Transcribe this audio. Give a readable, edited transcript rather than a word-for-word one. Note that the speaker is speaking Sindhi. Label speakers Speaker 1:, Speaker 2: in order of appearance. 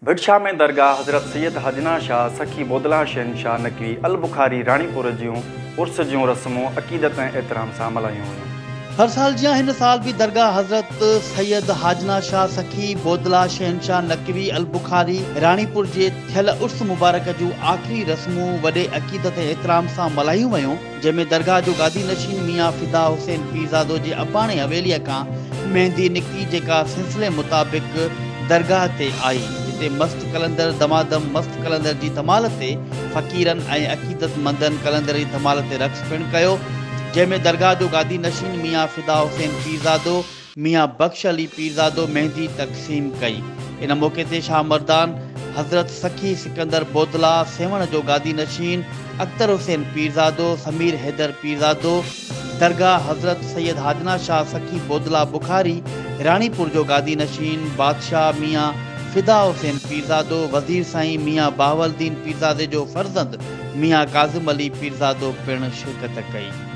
Speaker 1: ڀٽ شاهه ۾ درگاهه حضرت سيد حاجنا شاهه سخي بودلا شهنشاهه نقوي البخاري راڻيپور جون عرس جون رسمون عقيدت ۽ احترام سان ملهايون ويون.
Speaker 2: هر سال جيان هن سال به درگاهه حضرت سيد حاجنا شاهه سخي بودلا شهنشاهه نقوي البخاري راڻيپور جي ٿيل عرس مبارڪ جون آخري رسمون وڏي عقيدت ۽ احترام سان ملهايون ويون. جنهن ۾ درگاهه جو گادي نشين ميان فدا حسين پيرزادو جي اباڻي حويليء کان ميندي نڪتي جيڪا سلسلي مطابق درگاهه تي آئي جتي مست قلندر دمادم مست قلندر جي ڌمال تي فقيرن ۽ عقيدتمندن قلندر جي ڌمال تي رقص پڻ ڪيو جنهن ۾ درگاهه جو گادي نشين ميان فدا حسين پيرزادو ميان بخش علي پيرزادو ميندي تقسيم ڪئي. ان موقعي تي شاهه مردان، حضرت سخي سڪندر بودلا، سيوهڻ جو گادي نشين اختر حسين پيرزادو، سمير حيدر پيرزادو، درگاهه حضرت سيد حاجنا شاهه سخي بودلا بخاري، راڻيپور جو گادي نشين بادشاهه ميان فدا حسين پيرزادو، وزير سائين ميان بهاوالدين پيرزادي جو فرزند ميان ڪاظم علي پيرزادو پڻ شرڪت ڪئي.